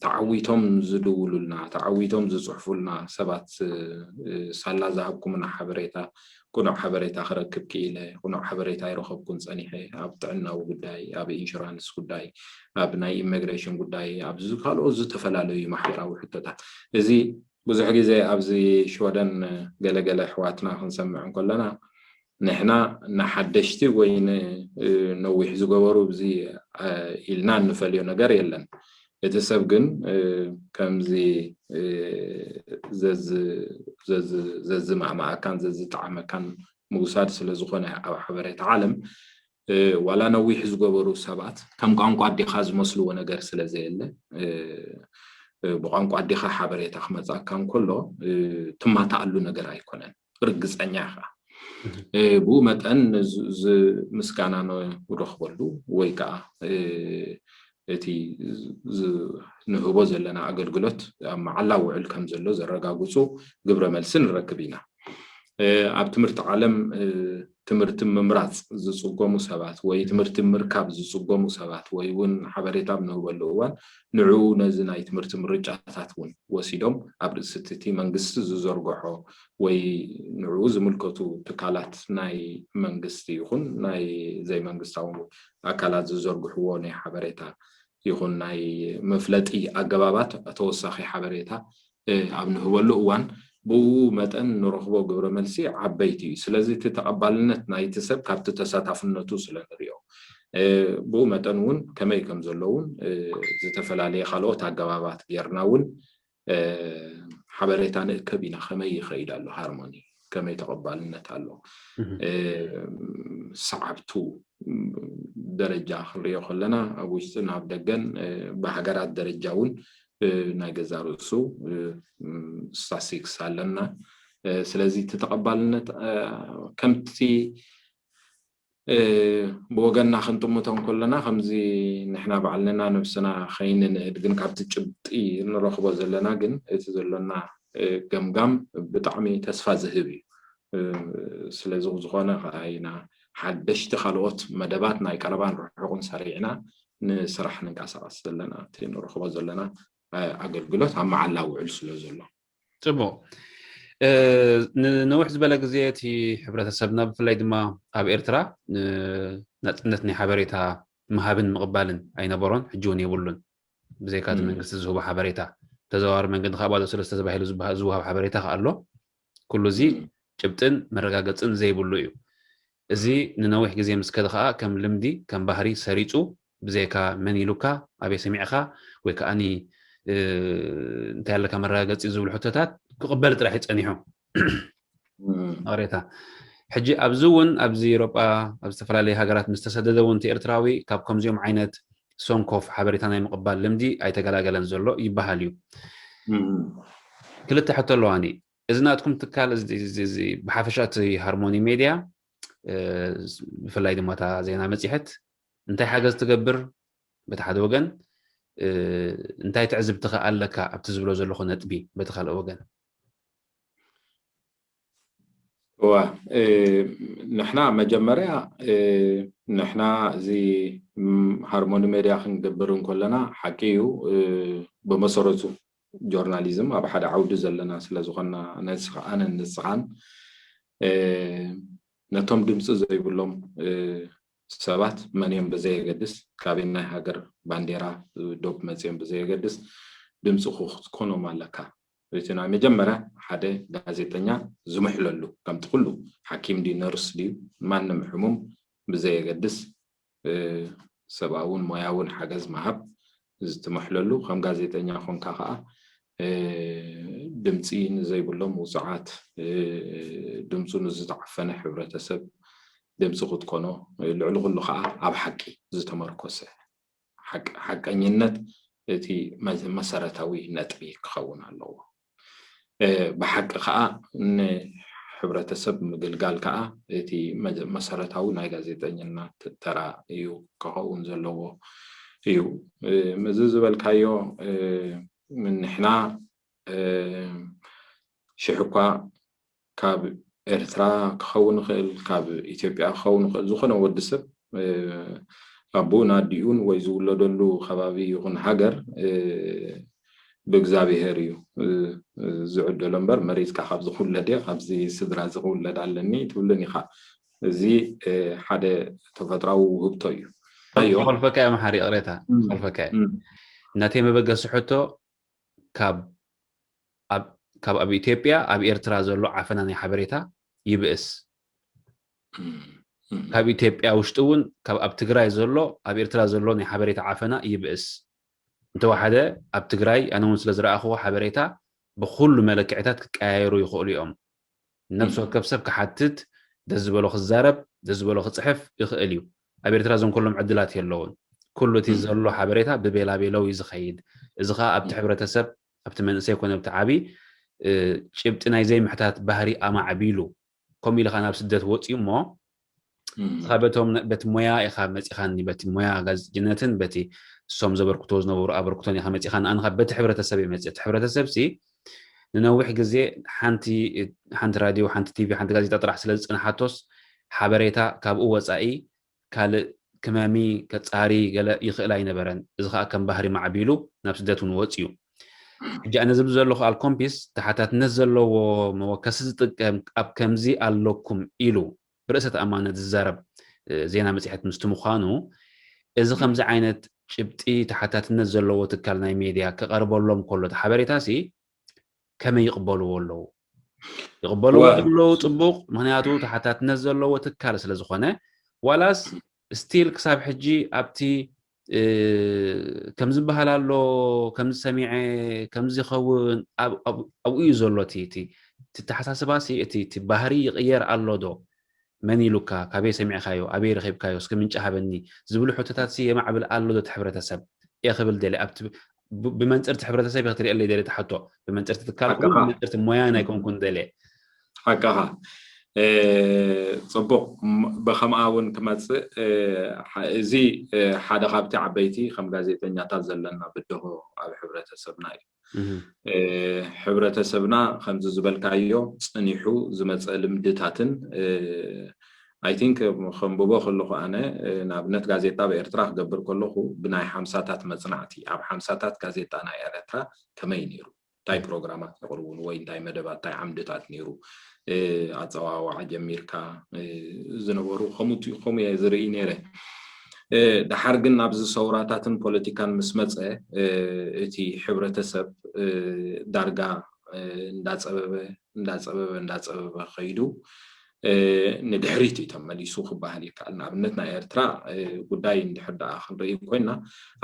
ተዓዊቶም ዝድውሉልና፣ ተዓዊቶም ዝፅሕፉልና ሰባት ሳላ ዝሃብኩምና ሓበሬታ ቅኑዕ ሓበሬታ ክረክብ ክኢለ፣ ቅኑዕ ሓበሬታ ይረኸብኩን ፀኒሐ፣ ኣብ ጥዕናዊ ጉዳይ፣ ኣብ ኢንሹራንስ ጉዳይ፣ ኣብ ናይ ኢሚግሬሽን ጉዳይ፣ ኣብ ካልኦት ዝተፈላለዩ ማሕበራዊ ሕቶታት። እዚ ብዙሕ ግዜ ኣብዚ ሽወደን ገለገለ ኣሕዋትና ክንሰምዕ እንከለና ንሕና ንሓደሽቲ ወይ ነዊሕ ዝገበሩ እዚ ኢልና እንፈልዮ ነገር የለን። እቲ ሰብ ግን ከምዚ ዘዝማእማኣካን ዘዝጠዓመካን ምውሳድ ስለዝኾነ ኣብ ሓበሬታ ዓለም ዋላ ነዊሕ ዝገበሩ ሰባት ከም ቋንቋ ኣዴኻ ዝመስልዎ ነገር ስለዘየለ ብቋንቋ ኣዴኻ ሓበሬታ ክመፃካ እንከሎ ትማታኣሉ ነገር ኣይኮነን። ርግፀኛ ኢኻ። ብኡ መጠን ምስጋና ንረኽበሉ ወይ ከዓ እቲ ንህቦ ዘለና ኣገልግሎት ኣብ መዓላ ውዕል ከም ዘሎ ዘረጋግፁ ግብረ መልሲ ንረክብ ኢና። ኣብ ትምህርቲ ዓለም ትምህርቲ ምምራፅ ዝፅገሙ ሰባት ወይ ትምህርቲ ምርካብ ዝፅገሙ ሰባት ወይ እውን ሓበሬታ ኣብ ንህበሉ እዋን ንዕኡ ነዚ ናይ ትምህርቲ ምርጫታት እውን ወሲዶም ኣብ ርእሲ እቲ መንግስቲ ዝዘርግሖ ወይ ንዕኡ ዝምልከቱ ትካላት ናይ መንግስቲ ይኹን ናይ ዘይመንግስታዊ ኣካላት ዝዘርግሕዎ ናይ ሓበሬታ ይኹን ናይ መፍለጢ ኣገባባት ተወሳኺ ሓበሬታ ኣብ ንህበሉ እዋን ብኡ መጠን ንረኽቦ ግብረ መልሲ ዓበይቲ እዩ። ስለዚ እቲ ተቐባልነት ናይቲ ሰብ ካብቲ ተሳታፍነቱ ስለ ንሪኦ ብኡ መጠን እውን ከመይ ከም ዘሎ እውን ዝተፈላለየ ካልኦት ኣገባባት ጌርና እውን ሓበሬታ ንእከብ ኢና። ከመይ ይኸይድ ኣሎ ሃርሞኒ? ከመይ ተቐባልነት ኣሎ? ሰዓብቱ ደረጃ ክንሪኦ ከለና ኣብ ውሽጥን ኣብ ደገን ብሃገራት ደረጃ እውን ናይ ገዛ ርእሱ ስታስቲክስ ኣለና። ስለዚ እቲ ተቐባልነት ከምቲ ብወገንና ክንጥምቶ እንከለና ከምዚ ንሕና ባዕልና ነብስና ከይንንእድ ግን ካብቲ ጭብጢ እንረኽቦ ዘለና ግን እቲ ዘሎና ገምጋም ብጣዕሚ ተስፋ ዝህብ እዩ። ስለዚ ዝኾነ ከዓ ኢና ሓደሽቲ ካልኦት መደባት ናይ ቀረባን ርሑቕን ሰሪዕና ንስራሕ ንንቀሳቐስ ዘለና እቲ ንረኽቦ ዘለና ኣገልግሎት ኣብ መዓላ ውዕል ስለ ዘሎ። ፅቡቕ። ንነዊሕ ዝበለ ግዜ እቲ ሕብረተሰብና ብፍላይ ድማ ኣብ ኤርትራ ናፅነት ናይ ሓበሬታ ምሃብን ምቕባልን ኣይነበሮን፣ ሕጂ እውን የብሉን። ብዘይካ እቲ መንግስቲ ዝህቦ ሓበሬታ ተዘዋዋሪ መንገዲ ካብ ባዶ ሰለስተ ተባሂሉ ዝወሃብ ሓበሬታ ከ ኣሎ። ኩሉ እዚ ጭብጥን መረጋገፅን ዘይብሉ እዩ። እዚ ንነዊሕ ግዜ ምስ ከደ ከዓ ከም ልምዲ ከም ባህሪ ሰሪፁ ብዘይካ መን ኢሉካ ኣበይ ሰሚዕካ ወይ ከዓኒ እንታይ ኣለካ መረጋገፂ ዝብሉ ሕቶታት ክቕበል ጥራሕ እዩ ፀኒሑ። ቅሬታ ሕጂ ኣብዚ እውን ኣብዚ ኤሮጳ ኣብ ዝተፈላለዩ ሃገራት ምስ ተሰደደ እውን እቲ ኤርትራዊ ካብ ከምዚኦም ዓይነት ሰንኮፍ ሓበሬታ ናይ ምቕባል ልምዲ ኣይተገላገለን ዘሎ ይበሃል እዩ። ክልተ ሕቶ ኣለዋኒ። እዚ ናትኩም ትካል ብሓፈሻ እቲ ሃርሞኒ ሜድያ ብፍላይ ድማ እታ ዜና መፅሔት እንታይ ሓገዝ ትገብር በቲ ሓደ ወገን እንታይ ትዕዝብቲ ከ ኣለካ ኣብቲ ዝብሎ ዘለኹ ነጥቢ በቲ ካልእ ወገን? እዋ ንሕና መጀመርያ ንሕና እዚ ሃርሞኒ ሜድያ ክንገብር እንከለና ሓቂ እዩ ብመሰረቱ ጆርናሊዝም ኣብ ሓደ ዓውዲ ዘለና ስለ ዝኾንና ነስኻ ኣነን ንስኻን ነቶም ድምፂ ዘይብሎም ሰባት መን እዮም ብዘየገድስ ካበየናይ ሃገር ባንዴራ ዶብ መፅዮም ብዘየገድስ ድምፂ ክትኮኖም ኣለካ። እቲ ናይ መጀመርያ ሓደ ጋዜጠኛ ዝምሕለሉ ከምቲ ኩሉ ሓኪም ድዩ ነርስ ድዩ ማንም ሕሙም ብዘየገድስ ሰብኣውን ሞያውን ሓገዝ ምሃብ ዝትምሕለሉ ከም ጋዜጠኛ ኮንካ ከዓ ድምፂ ንዘይብሎም ውፁዓት ድምፁ ንዝተዓፈነ ሕብረተሰብ ድምፂ ክትኮኖ ልዕሊ ኩሉ ከዓ ኣብ ሓቂ ዝተመርኮሰ ሓቀኝነት እቲ መሰረታዊ ነጥቢ ክኸውን ኣለዎ። ብሓቂ ከዓ ንሕብረተሰብ ምግልጋል ከዓ እቲ መሰረታዊ ናይ ጋዜጠኝና ተራ እዩ ክኸውን ዘለዎ እዩ። እዚ ዝበልካዮ ንሕና ሽሕ እኳ ካብ ኤርትራ ክኸውን ይኽእል ካብ ኢትዮጵያ ክኸውን ይኽእል ዝኾነ ወዲ ሰብ ኣቦኡን ኣዲኡን ወይ ዝውለደሉ ከባቢ ይኹን ሃገር ብእግዚኣብሄር እዩ ዝዕደሎ እምበር መሪፅካ ካብዚ ክውለድ እየ ካብዚ ስድራ እዚ ክውለድ ኣለኒ ትብልን ኢኻ። እዚ ሓደ ተፈጥራዊ ውህብቶ እዩ። ይኸልፈካ እየ መሓሪ ይቕሬታ ይኸልፈካ እየ። እናተይ መበገሲ ሕቶ ካብ ኣብ ኢትዮጵያ ኣብ ኤርትራ ዘሎ ዓፈና ናይ ሓበሬታ ይብእስ። ካብ ኢትዮጵያ ውሽጢ እውን ካብ ኣብ ትግራይ ዘሎ ኣብ ኤርትራ ዘሎ ናይ ሓበሬታ ዓፈና ይብእስ። እንተወሓደ ኣብ ትግራይ ኣነ እውን ስለ ዝረኣኽዎ ሓበሬታ ብኩሉ መለክዕታት ክቀያየሩ ይኽእሉ እዮም። ነብሲ ወከፍ ሰብ ክሓትት ደስ ዝበሎ ክዛረብ ደስ ዝበሎ ክፅሕፍ ይኽእል እዩ። ኣብ ኤርትራ ዘንከሎም ዕድላት የለውን። ኩሉ እቲ ዘሎ ሓበሬታ ብቤላቤለው እዩ ዝኸይድ። እዚ ከዓ ኣብቲ ሕብረተሰብ ኣብቲ መንእሰይ ኮነ ኣብቲ ዓብዪ ጭብጢ ናይ ዘይምሕታት ባህሪ ኣማዕቢሉ ከምኡ ኢልካ ናብ ስደት ወፅዩ እሞ ንስኻ በቶም በቲ ሞያ ኢኻ መፂኻኒ በቲ ሞያ ጋዜጠኝነትን በቲ እሶም ዘበርክቶ ዝነበሩ ኣበርክቶን ኢኻ መፂኻኒ ኣንኻ በቲ ሕብረተሰብ እየ መፅእ እቲ ሕብረተሰብ ሲ ንነዊሕ ግዜ ሓንቲ ሓንቲ ራድዮ ሓንቲ ቲቪ ሓንቲ ጋዜጣ ጥራሕ ስለ ዝፅንሓቶስ ሓበሬታ ካብኡ ወፃኢ ካልእ ክመሚ ከፃሪ ገለ ይኽእል ኣይነበረን። እዚ ከዓ ከም ባህሪ ማዕቢሉ ናብ ስደት እውን ወፅዩ። ሕጂ ኣነ ዝብል ዘለኹ ኣልኮምፒስ ተሓታትነት ዘለዎ መወከሲ ዝጥቀም ኣብ ከምዚ ኣለኩም ኢሉ ብርእሰ ተኣማንነት ዝዛረብ ዜና መፅሔት ምስቲ ምዃኑ እዚ ከምዚ ዓይነት ጭብጢ ተሓታትነት ዘለዎ ትካል ናይ ሜድያ ክቐርበሎም ከሎ እቲ ሓበሬታ ሲ ከመይ ይቕበልዎ ኣለዉ? ይቕበልዎ ኣለዉ ፅቡቕ፣ ምኽንያቱ ተሓታትነት ዘለዎ ትካል ስለ ዝኾነ፣ ዋላስ ስቲል ክሳብ ሕጂ ኣብቲ ከም ዝበሃል ኣሎ፣ ከም ዝሰሚዐ፣ ከም ዝኸውን ኣብኡ እዩ ዘሎ እቲ እቲ ተሓሳስባ ሲ እቲ እቲ ባህሪ ይቕየር ኣሎ ዶ? መን ኢሉካ? ካበይ ሰሚዕካዮ? ኣበይ ረኺብካዮ? እስኪ ምንጪ ሃበኒ ዝብሉ ሕቶታት ሲ የማዕብል ኣሎ ዶ እቲ ሕብረተሰብ? እየ ክብል ደልየ። ኣብቲ ብ- ብመንፅር እቲ ሕብረተሰብ እየ ክትርእየለይ ደልየ እቲ ሕቶ። ብመንፅር እቲ ትካል ኮነ ሓቅኻ። ብመንፅር እቲ ሞያ ናይ ኮንኩን ደልየ። ሓቅኻ። እ፣ ፅቡቕ። ም- ብኸምኣ እውን ክመፅእ እ፣ ሓ- እዚ እ፣ ሓደ ካብቲ ዓበይቲ ከም ጋዜጠኛታት ዘለና ብድሆ ኣብ ሕብረተሰብና እዩ። እህ፣ እ፣ ሕብረተሰብና ከምዚ ዝበልካዮ ፅኒሑ ዝመፀ ልምድታትን እ፣ I think ከንብቦ ከለኹ ኣነ እ፣ ንኣብነት ጋዜጣ ኣብ ኤርትራ ክገብር ከለኹ ብናይ ሓምሳታት መፅናዕቲ ኣብ ሓምሳታት ጋዜጣ ናይ ኤርትራ ከመይ ነይሩ እንታይ ፕሮግራማት የቕርቡ ወይ እንታይ መደባት እንታይ ዓምድታት ነይሩ እ፣ ኣፀዋዋዓ ጀሚርካ እ፣ ዝነበሩ ከምኡ ከምኡ እየ ዝርኢ ነይረ። እ፣ ደሓር ግን ናብዚ ሰውራታትን ፖለቲካን ምስ መፀ እ፣ እቲ ሕብረተሰብ እ፣ ዳርጋ እ፣ እንዳፀበበ እንዳፀበበ እንዳፀበበ ከይዱ እ፣ ንድሕሪት እዩ ተመሊሱ ክበሃል ይከኣል። ንኣብነት ናይ ኤርትራ እ፣ ጉዳይ እንድሕር ደኣ ክንርኢ ኮይና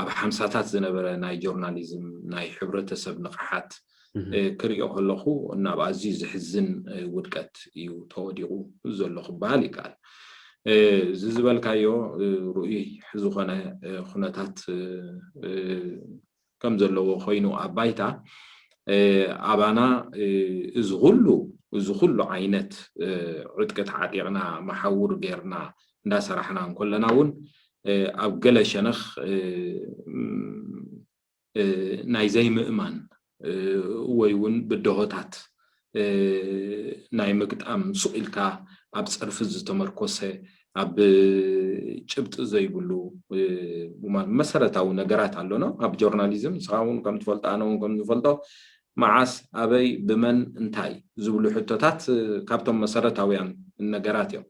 ኣብ ሓምሳታት ዝነበረ ናይ ጆርናሊዝም ናይ ሕብረተሰብ ንቕሓት እህ፣ እ፣ ክሪኦ ከለኹ ናብ ኣዝዩ ዘሕዝን እ፣ ውድቀት እዩ ተወዲቑ ዘሎ ክበሃል ይከኣል። እ፣ እዚ ዝበልካዮ እ፣ ርኡይ ዝኾነ እ፣ ኩነታት እ፣ እ፣ ከም ዘለዎ ኮይኑ ኣብ ባይታ እ፣ ኣባና እ፣ እዚ ኩሉ እዚ ኩሉ ዓይነት እ፣ ዕጥቂ ተዓጢቕና መሓውር ጌርና እንዳሰራሕና እንከለና እውን እ፣ ኣብ ገለ ሸነኽ እ፣ ም፣ እ፣ ናይ ዘይምእማን እ፣ ወይ እውን ብድሆታት እ፣ ናይ ምግጣም ሱቕ ኢልካ ኣብ ፀርፊ ዝተመርኮሰ ኣብ ጭብጢ ዘይብሉ እ፣ ማለት መሰረታዊ ነገራት ኣሎና ኣብ ጆርናሊዝም። ንስኻ እውን ከም ትፈልጦ ኣነ እውን ከም ዝፈልጦ መዓስ ኣበይ ብመን እንታይ ዝብሉ ሕቶታት እ፣ ካብቶም መሰረታውያን ነገራት እዮም።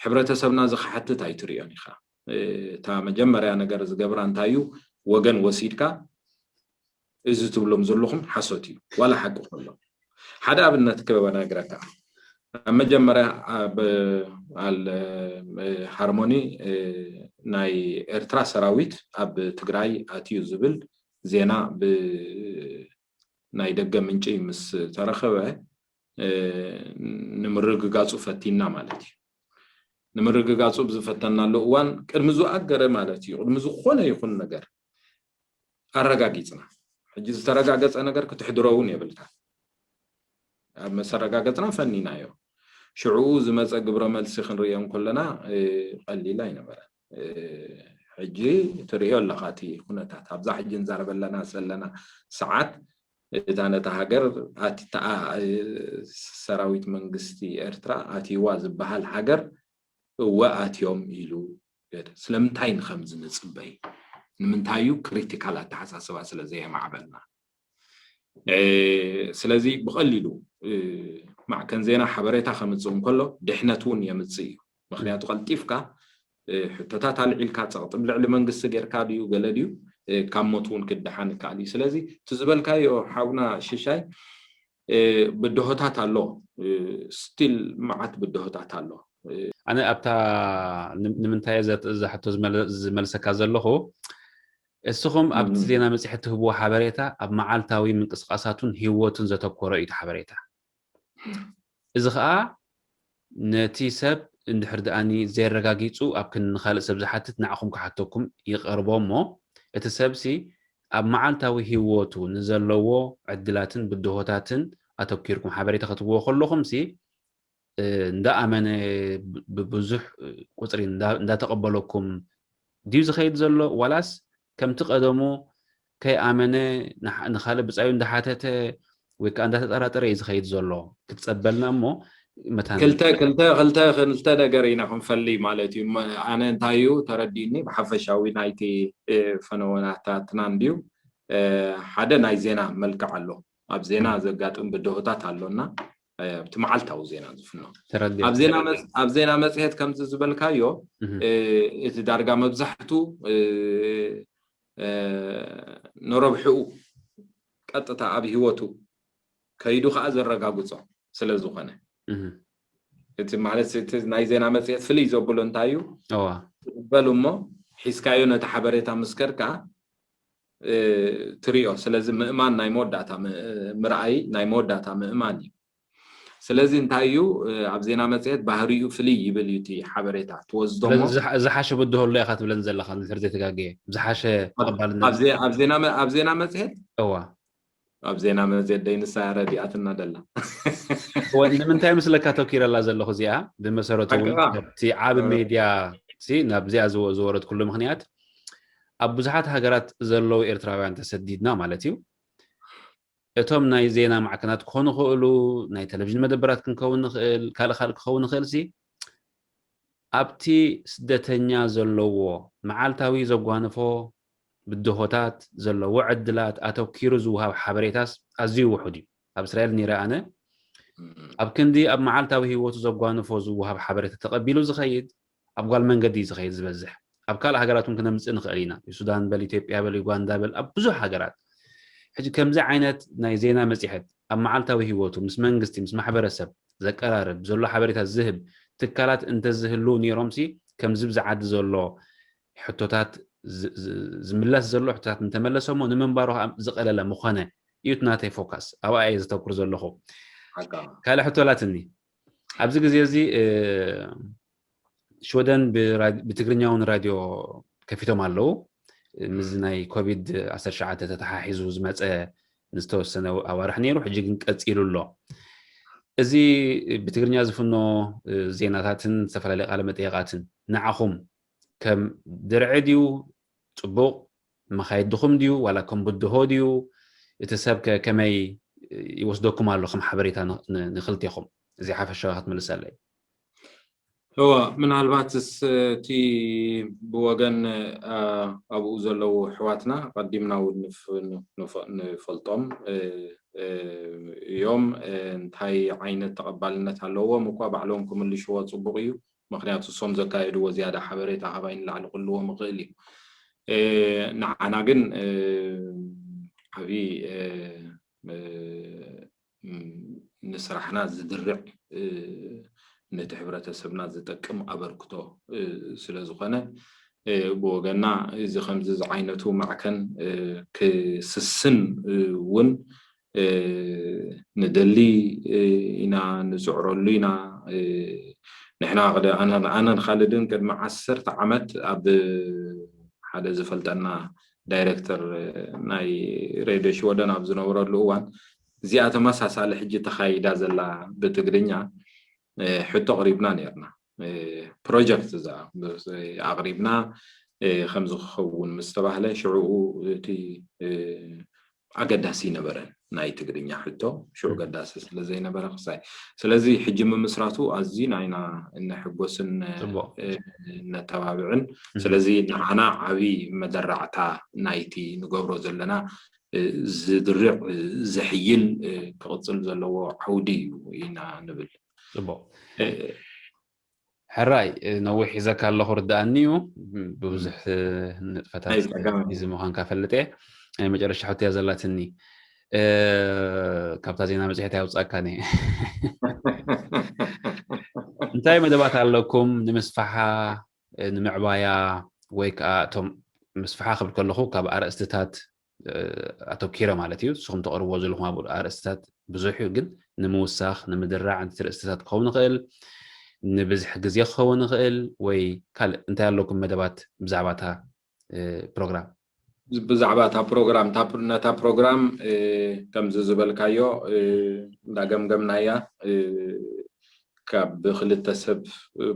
ሕብረተሰብና እዚ ክሓትት ኣይትርእዮን ኢኻ። እ፣ እታ መጀመርያ ነገር ዝገብራ እንታይ እዩ? ወገን ወሲድካ እዚ ትብሎም ዘለኹም ሓሶት እዩ ዋላ ሓቂ ከሎ ሓደ ኣብነት ክነግረካ ኣብ መጀመርያ ኣብ ኣል ሃርሞኒ እ፣ ናይ ኤርትራ ሰራዊት ኣብ ትግራይ ኣትዩ ዝብል ዜና ብ ናይ ደገ ምንጪ ምስ ተረኸበ እ፣ ንምርግጋፁ ፈቲና ማለት እዩ። ንምርግጋፁ ብዝፈተናሉ እዋን ቅድሚ ዝኣገረ ማለት እዩ ቅድሚ ዝኾነ ይኹን ነገር ኣረጋጊፅና። ሕጂ ዝተረጋገፀ ነገር ክትሕድሮ እውን የብልካ። ኣብ መሰረጋገፅና ፈኒናዮ። ሽዕኡ ዝመፀ ግብረ መልሲ ክንርእዮ እንከለና እ፣ ቀሊል ኣይነበረን። እ፣ ሕጂ ትርእዮ ኣለኻ እቲ ኩነታት ኣብዛ ሕጂ ንዛረበለና ዘለና ሰዓት እታ ነታ ሃገር ኣቲ- ተኣ- ሰራዊት መንግስቲ ኤርትራ ኣትይዋ ዝበሃል ሃገር እወ ኣትዮም ኢሉ ገደ ስለምንታይ ንኸምዚ ንፅበይ ንምንታይ እዩ ክሪቲካል ኣተሓሳስባ ስለ ዘየማዕበልና እ፣ ስለዚ ብቐሊሉ እ፣ ማዕከን ዜና ሓበሬታ ከምፅእ እንከሎ ድሕነት እውን የምፅእ እዩ ምክንያቱ ቀልጢፍካ እ፣ ሕቶታት ኣልዒልካ ፀቕጢ ብልዕሊ መንግስቲ ጌርካ ድዩ ገለ ድዩ እ፣ ካብ ሞት እውን ክድሓን ይከኣል እዩ ስለዚ እቲ ዝበልካዮ ሓውና ሽሻይ እ፣ ብድሆታት ኣሎ እ፣ ስቲል መዓት ብድሆታት ኣሎ እ፣ ኣነ ኣብታ ን- ንምንታይ እየ ዘት- እዛ ሕቶ ዝመለ- ዝመልሰካ ዘለኹ እስኹም ኣብቲ ዜና መፅሔት ትህብዎ ሓበሬታ ኣብ መዓልታዊ ምንቅስቃሳቱን ህይወቱን ዘተኮረ እዩ እቲ ሓበሬታ እዚ ከዓ ነቲ ሰብ እንድሕር ደኣኒ ዘየረጋጊፁ ኣብ ክንዲ ንካልእ ሰብ ዝሓትት ንዓኹም ክሓተኩም ይቐርቦ እሞ እቲ ሰብሲ ኣብ መዓልታዊ ህይወቱ ንዘለዎ ዕድላትን ብድሆታትን ኣተኪርኩም ሓበሬታ ክትብዎ ከለኹም ሲ እንዳኣመነ ብብዙሕ ቁፅሪ እንዳተቐበለኩም ድዩ ዝኸይድ ዘሎ ዋላስ ከምቲ ቀደሙ ከይኣመነ ንኻልእ ብፃዩ እንዳሓተተ ወይ ከዓ እንዳተጠራጠረ እዩ ዝኸይድ ዘሎ ክትፀበልና እሞ መታን ክልተ ክልተ ክልተ ክልተ ነገር ኢና ክንፈሊ ማለት እዩ እሞ ኣነ እንታይ እዩ ተረዲእኒ ብሓፈሻዊ ናይቲ ፈነወናታትና እንድዩ ሓደ ናይ ዜና መልክዕ ኣሎ ኣብ ዜና ዘጋጥም ብድሆታት ኣሎና ኣብቲ መዓልታዊ ዜና ዝፍኖ ተረዲእ ኣብ ዜና መጽ- ኣብ ዜና መጽሔት ከምዚ ዝበልካዮ እ፣ እቲ ዳርጋ መብዛሕቱ እ፣ እ፣ ንረብሕኡ ቀጥታ ኣብ ህይወቱ ከይዱ ከዓ ዘረጋግጾ ስለ ዝኾነ እህ፣ እቲ ማለት እቲ ናይ ዜና መጽሔት ፍልይ ዘብሎ እንታይ እዩ እዋ፣ ትቕበል እሞ ሒዝካዮ ነቲ ሓበሬታ ምስ ከድካ እ፣ ትሪኦ ስለዚ ምእማን ናይ መወዳእታ ም- ምርኣይ ናይ መወዳእታ ምእማን እዩ ስለዚ እንታይ እዩ ኣብ ዜና መፅሄት ባህሪኡ ፍልይ ይብል እዩ እቲ ሓበሬታ ትወስዶ። ዝሓሸ ብድሆ ኣሎ ኢኻ ትብለን ዘለኻ ንድሕር ዘይተጋገየ ዝሓሸ ተቐባልነት። ኣብ ዜና መፅሄት እዋ ኣብ ዜና መፅሄት ደይንሳ ረዲኣትና ደላ። ንምንታይ ምስለካ ተኪረላ ዘለኹ እዚኣ ብመሰረቱ እቲ ዓብ ሜድያ ናብዚኣ ዝወረድኩሉ ምክንያት ኣብ ብዙሓት ሃገራት ዘለዉ ኤርትራውያን ተሰዲድና ማለት እዩ። እቶም ናይ ዜና ማዕከናት ክኾኑ ክእሉ ናይ ቴሌቪዥን መደበራት ክንከውን ንኽእል ካልእ ካልእ ክኸውን ንኽእል ሲ ኣብቲ ስደተኛ ዘለዎ መዓልታዊ ዘጓንፎ ብድሆታት ዘለዎ ዕድላት ኣተኪሩ ዝወሃብ ሓበሬታስ ኣዝዩ ውሑድ እዩ። ኣብ እስራኤል ነይረ ኣነ ኣብ ክንዲ ኣብ መዓልታዊ ህይወቱ ዘጓንፎ ዝወሃብ ሓበሬታ ተቐቢሉ ዝኸይድ ኣብ ጓል መንገዲ እዩ ዝኸይድ ዝበዝሕ። ኣብ ካልእ ሃገራት እውን ክነምፅእ ንኽእል ኢና። ሱዳን በል፣ ኢትዮጵያ በል፣ ዩጋንዳ በል፣ ኣብ ብዙሕ ሃገራት ሕጂ ከምዚ ዓይነት ናይ ዜና መፅሔት ኣብ መዓልታዊ ህይወቱ ምስ መንግስቲ ምስ ማሕበረሰብ ዘቀራርብ ዘሎ ሓበሬታ ዝህብ ትካላት እንተዝህልው ነይሮምሲ ከምዚ ብዚ ዓዲ ዘሎ ሕቶታት ዝምለስ ዘሎ ሕቶታት እንተመለሰሞ ንምንባሩ ዝቐለለ ምኾነ እዩ ናተይ ፎካስ። ኣብኣ እየ ዘተኩር ዘለኹ። ካልእ ሕቶ ላትኒ ኣብዚ ግዜ እዚ ሽወደን ብትግርኛ እውን ራድዮ ከፊቶም ኣለዉ። ምስዚ ናይ ኮቪድ ዓሰርተ ትሽዓተ ተተሓሒዙ ዝመፀ ንዝተወሰነ ኣዋርሕ ነይሩ፣ ሕጂ ግን ቀፂሉ ኣሎ። እዚ ብትግርኛ ዝፍኖ ዜናታትን ዝተፈላለዩ ቃለ መጠየቃትን ንዓኹም ከም ድርዒ ድዩ ፅቡቕ መኻየድኹም ድዩ ዋላ ከም ብድሆ ድዩ? እቲ ሰብ ከ ከመይ ይወስደኩም ኣሎ ከም ሓበሬታ ንክልቴኹም? እዚ ሓፈሻዊ ክትምልሰለይ። እወ፣ ምናልባትስ እቲ ብወገን ኣብኡ ዘለዉ ኣሕዋትና ቀዲምና እውን ንፈልጦም እዮም። እንታይ ዓይነት ተቐባልነት ኣለዎም እኳ ባዕሎም ክምልሽዎ ፅቡቕ እዩ። ምክንያቱ እሶም ዘካየድዎ ዝያዳ ሓበሬታ ካባይ ንላዕሊ ክልዎም ይኽእል እዩ። ንዓና ግን ዓብዪ ንስራሕና ዝድርዕ ነቲ ሕብረተሰብና ዝጠቅም ኣበርክቶ ስለ ዝኾነ ብወገና እዚ ከምዚ ዝዓይነቱ ማዕከን ክስስን እውን ንደሊ ኢና፣ ንፅዕረሉ ኢና። ንሕና ኣነ ንካልድን ቅድሚ ዓሰርተ ዓመት ኣብ ሓደ ዝፈልጠና ዳይሬክተር ናይ ሬድዮ ሽወደን ኣብ ዝነበረሉ እዋን እዚኣ ተመሳሳሊ ሕጂ ተኻይዳ ዘላ ብትግርኛ ሕቶ ኣቕሪብና ነርና። ፕሮጀክት እዛ ኣቕሪብና ከምዚ ክኸውን ምስ ተባህለ ሽዕኡ እቲ ኣገዳሲ ይነበረን ናይ ትግርኛ ሕቶ ሽዑ ገዳሲ ስለ ዘይነበረ ክሳይ ስለዚ ሕጂ ምምስራቱ ኣዝዩ ናይና እነሕጎስን እነተባብዕን ስለዚ ንዓና ዓብዪ መደራዕታ ናይቲ ንገብሮ ዘለና ዝድርዕ ዘሕይል ክቕፅል ዘለዎ ዓውዲ እዩ ኢና ንብል። ፅቡቕ ሕራይ ነዊሕ ሒዘካ ኣለኹ ርድኣኒ እዩ ብብዙሕ ንጥፈታት ቢዚ ምዃንካ ፈልጥ እየ ናይ መጨረሻ ሕቶ እያ ዘላትኒ ካብታ ዜና መፅሔት ኣውፃእካኒ እንታይ መደባት ኣለኩም ንምስፋሓ ንምዕባያ ወይ ከዓ እቶም ምስፋሓ ክብል ከለኹ ካብ ኣርእስትታት ኣተኪረ ማለት እዩ። ንስኹም ተቕርብዎ ዘለኹም ኣብ ኣርእስትታት ብዙሕ እዩ፣ ግን ንምውሳኽ ንምድራዕ ነቲ ርእስትታት ክኸውን ይኽእል፣ ንብዝሒ ግዜ ክኸውን ይኽእል ወይ ካልእ እንታይ ኣለኩም መደባት ብዛዕባ እታ ፕሮግራም? ብዛዕባ እታ ፕሮግራም ነታ ፕሮግራም ከምዚ ዝበልካዮ እንዳገምገምናያ ካብ ብክልተ ሰብ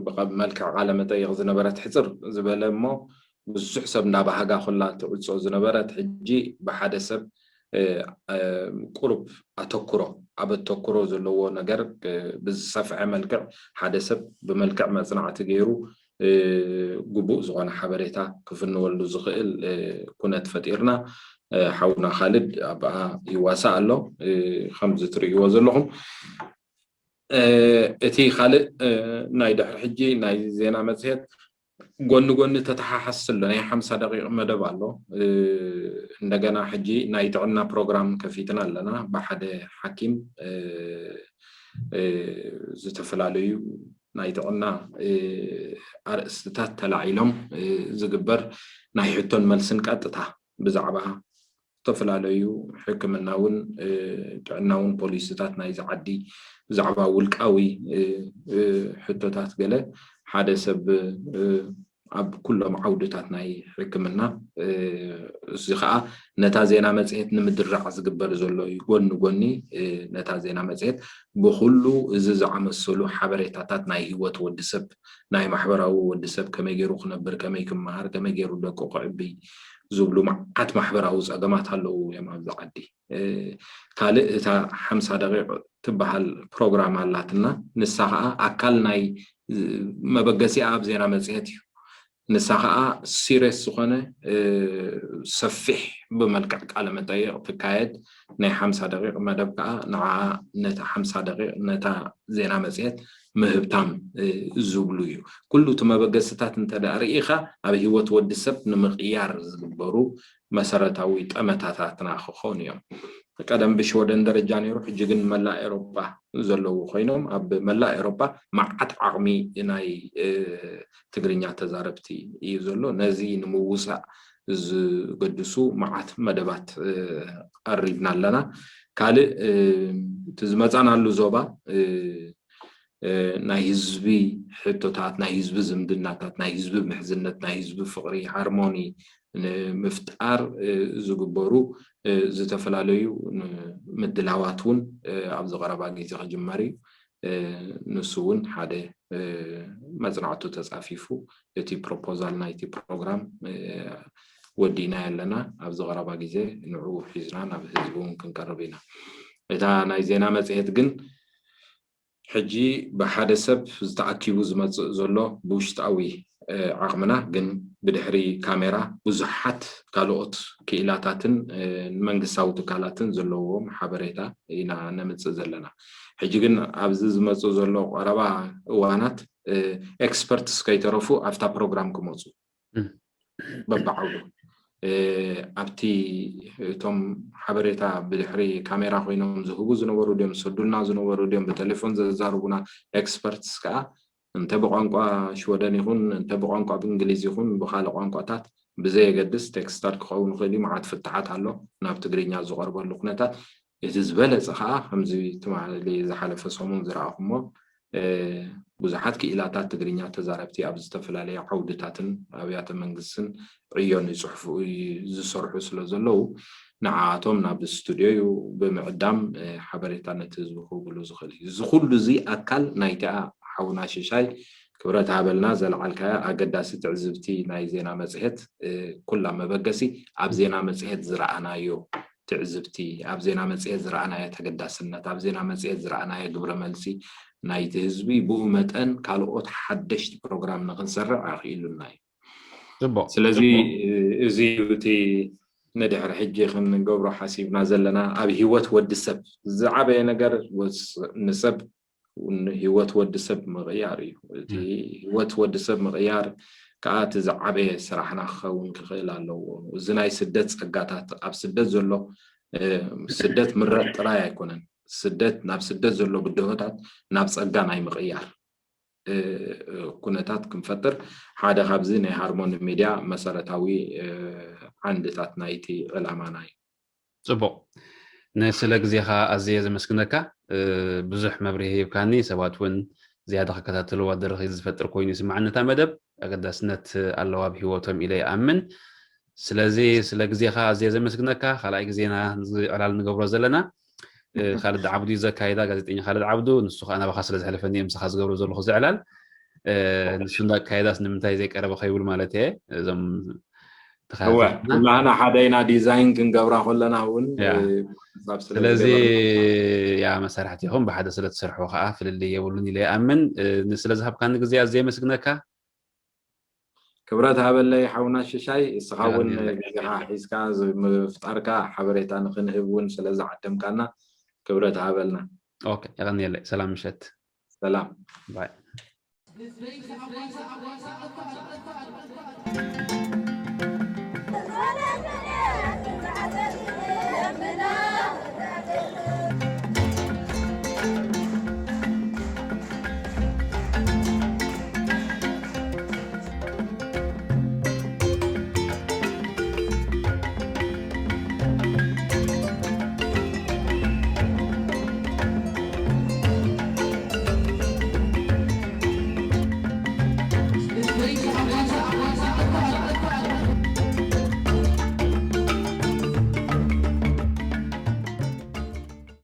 ብመልክዕ ቃለ መጠይቕ ዝነበረት ሕፅር ዝበለ እሞ ብዙሕ ሰብ እንዳባሃጋ ኩላ ትዕፆ ዝነበረት ሕጂ ብሓደ ሰብ ቁሩብ ኣተኩሮ ኣብ ኣተኩሮ ዘለዎ ነገር ብዝሰፍሐ መልክዕ ሓደ ሰብ ብመልክዕ መፅናዕቲ ገይሩ ግቡእ ዝኾነ ሓበሬታ ክፍንወሉ ዝኽእል ኩነት ፈጢርና ሓውና ካልድ ኣብኣ ይዋሳእ ኣሎ ከምዚ ትርእይዎ ዘለኹም እቲ ካልእ ናይ ድሕሪ ሕጂ ናይ ዜና መፅሄት ጎኒ ጎኒ ተተሓሓስ ኣሎ ናይ ሓምሳ ደቂቕ መደብ ኣሎ እንደገና ሕጂ ናይ ጥዕና ፕሮግራም ከፊትና ኣለና ብሓደ ሓኪም ዝተፈላለዩ ናይ ጥዕና ኣርእስትታት ተላዒሎም ዝግበር ናይ ሕቶን መልስን ቀጥታ ብዛዕባ ዝተፈላለዩ ሕክምናውን ጥዕናውን ፖሊሲታት ናይዚ ዓዲ ብዛዕባ ውልቃዊ ሕቶታት ገለ ሓደ ሰብ ኣብ ኩሎም ዓውድታት ናይ ሕክምና እዚ ከዓ ነታ ዜና መፅሄት ንምድራዕ ዝግበር ዘሎ እዩ። ጎኒ ጎኒ ነታ ዜና መፅሄት ብኩሉ እዚ ዝኣመሰሉ ሓበሬታታት ናይ ህይወት ወዲ ሰብ ናይ ማሕበራዊ ወዲ ሰብ ከመይ ገይሩ ክነብር ከመይ ክመሃር ከመይ ገይሩ ደቁ ክዕብይ ዝብሉ መዓት ማሕበራዊ ፀገማት ኣለዉ እዮም ኣብዚ ዓዲ። ካልእ እታ ሓምሳ ደቂቕ ትበሃል ፕሮግራም ኣላትና። ንሳ ከዓ ኣካል ናይ መበገሲኣ ኣብ ዜና መፅሄት እዩ። ንሳ ከዓ ሲሪየስ ዝኾነ ሰፊሕ ብመልክዕ ቃለ መጠየቕ ትካየድ ናይ ሓምሳ ደቂቕ መደብ ከዓ ንዓ ነታ ሓምሳ ደቂቕ ነታ ዜና መፅሄት ምህብታም ዝብሉ እዩ። ኩሉ እቲ መበገስታት እንተ ርኢኻ ኣብ ህይወት ወዲ ሰብ ንምቕያር ዝግበሩ መሰረታዊ ጠመታታትና ክኾኑ እዮም። ቀደም ብሽወደን ደረጃ ነይሩ፣ ሕጂ ግን መላእ ኤሮጳ ዘለዉ ኮይኖም ኣብ መላእ ኤሮጳ መዓት ዓቕሚ ናይ ትግርኛ ተዛረብቲ እዩ ዘሎ። ነዚ ንምውሳእ ዝገድሱ መዓት መደባት ቀሪብና ኣለና። ካልእ እቲ ዝመፃናሉ ዞባ ናይ ህዝቢ ሕቶታት ናይ ህዝቢ ዝምድናታት ናይ ህዝቢ ምሕዝነት ናይ ህዝቢ ፍቕሪ ሃርሞኒ ንምፍጣር ዝግበሩ ዝተፈላለዩ ምድላዋት እውን ኣብዚ ቀረባ ግዜ ክጅመር እዩ። ንሱ እውን ሓደ መፅናዕቱ ተፃፊፉ እቲ ፕሮፖዛል ናይቲ ፕሮግራም ወዲእና ኣለና። ኣብዚ ቀረባ ግዜ ንዑ ሒዝና ናብ ህዝቢ እውን ክንቀርብ ኢና። እታ ናይ ዜና መፅሄት ግን ሕጂ ብሓደ ሰብ ዝተኣኪቡ ዝመፅእ ዘሎ ብውሽጣዊ ዓቕምና ግን ብድሕሪ ካሜራ ብዙሓት ካልኦት ክኢላታትን መንግስታዊ ትካላትን ዘለዎም ሓበሬታ ኢና ነምፅእ ዘለና። ሕጂ ግን ኣብዚ ዝመፅእ ዘሎ ቀረባ እዋናት ኤክስፐርትስ ከይተረፉ ኣብታ ፕሮግራም ክመፁ በብዓውዱ ኣብቲ እቶም ሓበሬታ ብድሕሪ ካሜራ ኮይኖም ዝህቡ ዝነበሩ ድዮም ዝሰዱልና ዝነበሩ ድዮም ብቴሌፎን ዘዛርቡና ኤክስፐርትስ ከዓ እንተ ብቋንቋ ሽወደን ይኹን እንተ ብቋንቋ ብእንግሊዝ ይኹን ብካልእ ቋንቋታት ብዘየገድስ ቴክስታት ክኸውን ይኽእል እዩ። መዓት ፍትሓት ኣሎ ናብ ትግርኛ ዝቐርበሉ ኩነታት። እቲ ዝበለፀ ከዓ ከምዚ ትማሊ ዝሓለፈ ሰሙን ዝረኣኹሞ ብዙሓት ክኢላታት ትግርኛ ተዛረብቲ ኣብ ዝተፈላለዩ ዓውድታትን ኣብያተ መንግስትን ዕዮን ይፅሕፉ ዝሰርሑ ስለ ዘለዉ ንዓኣቶም ናብ ስቱድዮ እዩ ብምዕዳም ሓበሬታ ነቲ ህዝቢ ክህብሉ ዝኽእል እዩ። እዚ ኩሉ እዚ ኣካል ናይቲኣ ሓውና ሽሻይ ክብረት ሃበልና ዘልዓልካያ ኣገዳሲ ትዕዝብቲ ናይ ዜና መፅሄት ኩላ መበገሲ ኣብ ዜና መፅሄት ዝረኣናዮ ትዕዝብቲ ኣብ ዜና መፅሄት ዝረኣናዮ ተገዳስነት ኣብ ዜና መፅሄት ዝረኣናዮ ግብረ መልሲ ናይቲ ህዝቢ ብኡ መጠን ካልኦት ሓደሽቲ ፕሮግራም ንክንሰርዕ ኣኽኢሉና እዩ። ፅቡቅ ስለዚ እዚ እዩ እቲ ንድሕሪ ሕጂ ክንገብሮ ሓሲብና ዘለና ኣብ ሂወት ወዲ ሰብ ዝዓበየ ነገር ንሰብ ሂወት ወዲ ሰብ ምቕያር እዩ። እቲ ሂወት ወዲ ሰብ ምቕያር ከዓ እቲ ዝዓበየ ስራሕና ክኸውን ክኽእል ኣለዎ። እዚ ናይ ስደት ፀጋታት ኣብ ስደት ዘሎ ስደት ምረጥ ጥራይ ኣይኮነን። ስደት ናብ ስደት ዘሎ ብድሆታት ናብ ፀጋ ናይ ምቕያር ኩነታት ክንፈጥር ሓደ ካብዚ ናይ ሃርሞኒ ሚድያ መሰረታዊ ዓንድታት ናይቲ ዕላማና እዩ። ፅቡቕ። ንስለ ግዜኻ ኣዝየ ዘመስግነካ። ብዙሕ መብርሂ ሂብካኒ። ሰባት እውን ዝያዳ ክከታተልዋ ድርኺት ዝፈጥር ኮይኑ ይስምዓኒ። እታ መደብ ኣገዳስነት ኣለዋ ኣብ ህይወቶም ኢለ ይኣምን። ስለዚ ስለ ግዜኻ ኣዝየ ዘመስግነካ። ካልኣይ ግዜና እዚ ዕላል ንገብሮ ዘለና ካልድ ዓብዱ እዩ ዘካይዳ፣ ጋዜጠኛ ካልድ ዓብዱ። ንሱ ከዓ ናባኻ ስለ ዘሕለፈኒ እዮም ምሳኻ ዝገብሮ ዘለኹ እዚ ዕላል። ንሱ እንዳካየዳስ ንምንታይ ዘይቀረበ ከይብል ማለት እየ። እዞም እወ ኩላህና ሓደ ኢና ዲዛይን ክንገብራ ከለና እውን ስለዚ ያ መሳርሕቲ ኢኹም ብሓደ ስለ ትሰርሑ ከዓ ፍልልይ የብሉን ኢለ ይኣምን። ስለዝሃብካኒ ግዜ ኣዝየ የመስግነካ። ክብረት ሃበለይ ሓውና ሽሻይ፣ እስኻ እውን ግዜኻ ሒዝካ ምፍጣርካ ሓበሬታ ንክንህብ እውን ስለዝዓደምካና ክብረት ሃበልና። ኦኬ፣ የቐንየለይ። ሰላም ምሸት። ሰላም። ባይ።